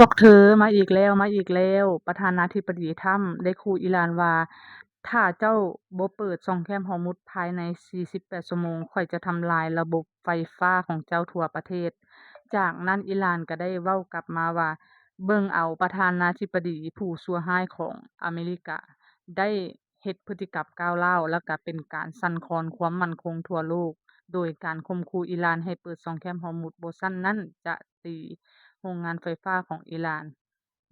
ພວກເທມາອີກແລ້ວ ມາອີກແລ້ວ. ປະທານາທິບໍດີທຣຳໄດ້ຂູ່ອີຣານວ່າ ຖ້າເຈົ້າບໍ່ເປີດຊ່ອງແຄບຮອມຸດພາຍໃນສີ່ສິບແປດຊົ່ວໂມງ ຂ້ອຍຈະທຳລາຍລະບົບໄຟຟ້າຂອງເຈົ້າທົ່ວປະເທດ. ຈາກນັ້ນອີຣານກໍໄດ້ເວົ້າກັບມາວ່າ ເບິ່ງເອົາປະທານາທິບໍດີຜູ້ຊົ່ວຮ້າຍຂອງອາເມລິກາ ໄດ້ເຮັດພຶດຕິກຳກ້າວຮ້າວ ແລະ ກະເປັນການສັ່ນຄອນຄວາມໝັ້ນຄົງທົ່ວໂລກ ໂດຍການຂົ່ມຂູ່ອີຣານໃຫ້ເປີດຊ່ອງແຄບຮອມຸດ ບໍ່ຊັ້ນນັ້ນຈະຕີໂຮງງານໄຟຟ້າຂອງອີຣານ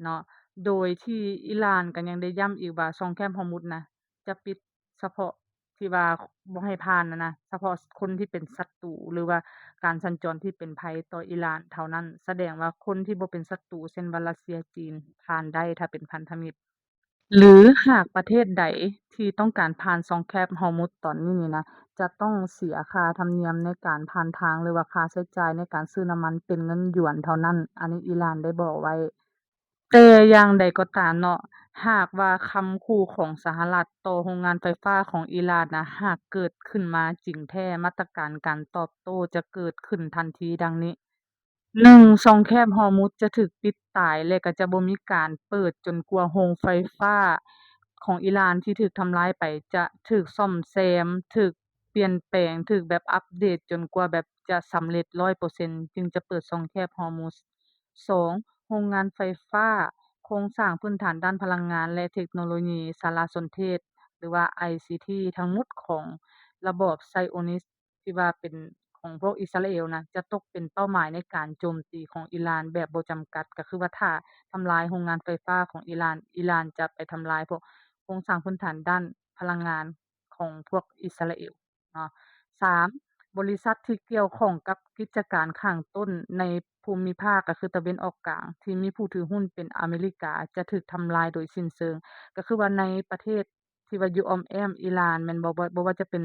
ເນາະ. ໂດຍທີ່ອີຣານກໍຍັງໄດ້ຢ້ຳອີກວ່າ ຊ່ອງແຄບຮອມຸດນະ ຈະປິດສະເພາະທີ່ວ່າບໍ່ໃຫ້ຜ່ານນະນະ ສະເພາະຄົນທີ່ເປັນສັດຕູ ຫຼືວ່າການສັນຈອນທີ່ເປັນໄພຕໍ່ອີຣານເທົ່ານັ້ນ. ສະແດງວ່າຄົນທີ່ບໍ່ເປັນສັດຕູ ເຊັ່ນວ່າ ຣັດເຊຍ, ຈີນ ຜ່ານໄດ້ ຖ້າເປັນພັນທະມິດ. ຫຼືຫາກປະເທດໃດທີ່ຕ້ອງການຜ່ານຊ່ອງແຄບຮອມຸດຕອນນີ້ນີ້ນະ ຈະຕ້ອງເສຍຄ່າທຳນຽມໃນການຜ່ານທາງ ຫຼືວ່າຄ່າໃຊ້ຈ່າຍໃນການຊື້ນ້ຳມັນເປັນເງິນຢວນເທົ່ານັ້ນ. ອັນນີ້ອີຣານໄດ້ບອກໄວ້. ແຕ່ຢ່າງໃດກໍຕາມເນາະ, ຫາກວ່າຄຳຂູ່ຂອງສະຫະລັດຕໍ່ໂຮງງານໄຟຟ້າຂອງອີຣານນະ ຫາກເກີດຂຶ້ນມາຈິງແທ້, ມາດຕະການການຕອບໂຕ້ຈະເກີດຂຶ້ນທັນທີດັ່ງນີ້. ໜຶ່ງ, ຊ່ອງແຄບຮອມຸດຈະຖືກປິດຕາຍ ແລະ ກໍຈະບໍ່ມີການເປີດຈົນກວ່າໂຮງໄຟຟ້າຂອງອີຣານທີ່ຖືກທຳລາຍໄປຈະຖືກສ້ອມແຊມ, ຖືກປ່ຽນແປງ, ຖືກແບບອັບເດດຈົນກວ່າແບບຈະສຳເລັດຮ້ອຍເປີເຊັນ ຈຶ່ງຈະເປີດຊ່ອງແຄບຮອມຸດ. ສອງ, ໂຮງງານໄຟຟ້າ, ໂຄງສ້າງພື້ນຖານດ້ານພະລັງງານ ແລະ ເທັກໂນໂລຢີສາລະສົນເທດ ຫຼືວ່າ ໄອຊີທີ ທັງໝົດຂອງລະບອບໄຊໂອນິດ ທີ່ວ່າເປັນຂອງພວກອິດສະຣາເອວນະ ຈະຕົກເປັນເປົ້າໝາຍໃນການໂຈມຕີຂອງອີຣານແບບບໍ່ຈຳກັດ. ກໍຄືວ່າຖ້າທຳລາຍໂຮງງານໄຟຟ້າຂອງອີຣານ, ອີຣານຈະໄປທຳລາຍພວກໂຄງສ້າງພື້ນຖານດ້ານພະລັງງານຂອງພວກອິດສະຣາເອວເນາະ. ສາມ, ບໍລິສັດທີ່ກ່ຽວຂ້ອງກັບກິດຈະການຂ້າງຕົ້ນໃນພູມິພາກ ກໍຄືຕາເວັນອອກກາງ ທີ່ມີຜູ້ຖືຫຸ້ນເປັນອາເມລິກາ ຈະຖືກທຳລາຍໂດຍສິ້ນເຊີງ. ກໍຄືວ່າໃນປະເທດ ທີ່ວ່າຢູ່ອ້ອມແອ້ມອີຣານແມ່ນບໍ່? ບໍ່ ບໍ່ວ່າຈະເປັນ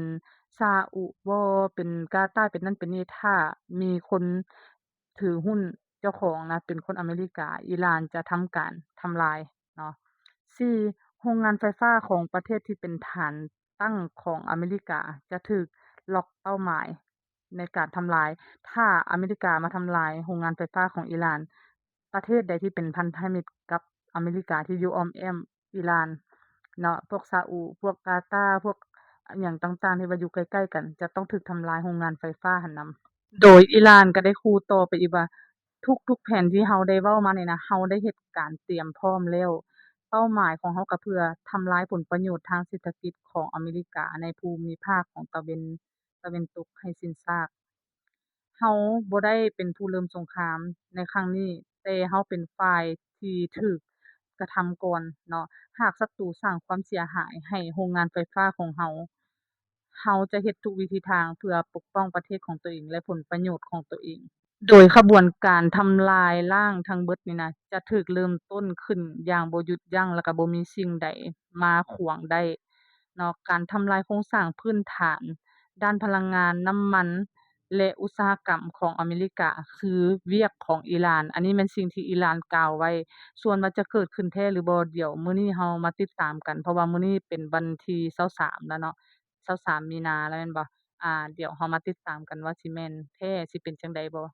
ຊາອຸບໍ ເປັນກາຕາ ເປັນນັ້ນເປັນນີ້ ຖ້າມີຄົນຖືຫຸ້ນເຈົ້າຂອງນະ ເປັນຄົນອາເມລິກາ ອີຣານຈະທຳການທຳລາຍເນາະ. ສີ່, ໂຮງງານໄຟຟ້າຂອງປະເທດທີ່ເປັນຖານຕັ້ງຂອງອາເມລິກາຈະຖືກລັອກເປົ້າໝາຍໃນການທຳລາຍ. ຖ້າອາເມລິກາມາທຳລາຍໂຮງງານໄຟຟ້າຂອງອີຣານ, ປະເທດໃດທີ່ເປັນພັນທະມິດກັບອາເມລິກາທີ່ຢູ່ອ້ອມແອ້ມ ອີຣານເນາະ, ພວກຊາອຸ, ພວກກາຕາ, ພວກຫຍັງຕ່າງໆ ທີ່ວ່າຢູ່ໃກ້ໆກັນ ຈະຕ້ອງຖືກທຳລາຍໂຮງງານໄຟຟ້າຫັ້ນນຳ. ໂດຍອີຣານກໍໄດ້ຂູ່ຕໍ່ໄປອີກວ່າ ທຸກໆແຜນທີ່ເຮົາໄດ້ເວົ້າມານີ້ນະ ເຮົາໄດ້ເຮັດການຕຽມພ້ອມແລ້ວ. ເປົ້າໝາຍຂອງເຮົາກໍເພື່ອທຳລາຍຜົນປະໂຫຍດທາງເສດຖະກິດຂອງອາເມລິກາໃນພູມິພາກຂອງຕາເວັນ ຕາເວັນຕົກໃຫ້ສິ້ນຊາກ. ເຮົາບໍ່ໄດ້ເປັນຜູ້ເລີ່ມສົງຄາມໃນຄັ້ງນີ້, ແຕ່ເຮົາເປັນຝ່າຍທີ່ຖືກກະທຳກ່ອນເນາະ. ຫາກສັດຕູສ້າງຄວາມເສຍຫາຍໃຫ້ໂຮງງານໄຟຟ້າຂອງເຮົາ, ເຮົາຈະເຮັດທຸກວິທີທາງເພື່ອປົກປ້ອງປະເທດຂອງຕົວເອງ ແລະ ຜົນປະໂຫຍດຂອງຕົວເອງ. ໂດຍຂະບວນການທຳລາຍລ້າງທັງເບິດນີ້ນະ ຈະຖືກເລີ່ມຕົ້ນຂຶ້ນຢ່າງບໍ່ຢຸດຢັ້ງ ແລະ ກະບໍ່ມີສິ່ງໃດມາຂວາງໄດ້ເນາະ. ການທຳລາຍໂຄງສ້າງພື້ນຖານດ້ານພະລັງງານ, ນ້ຳມັນ ແລະ ອຸດສາຫະກຳຂອງອາເມລິກາ ຄືວຽກຂອງອີຣານ. ອັນນີ້ແມ່ນສິ່ງທີ່ອີຣານກ່າວໄວ້. ສ່ວນວ່າຈະເກີດຂຶ້ນແທ້ຫຼືບໍ່, ດຽວມື້ນີ້ເຮົາມາຕິດຕາມກັນ, ເພາະວ່າມື້ນີ້ເປັນວັນທີຊາວສາມແລ້ວເນາະ, ຊາວສາມມີນາແລ້ວແມ່ນບໍ່? ອາ, ດຽວເຮົາມາຕິດຕາມກັນວ່າຊິແມ່ນແທ້, ຊິເປັນຈັ່ງໃດບໍ່?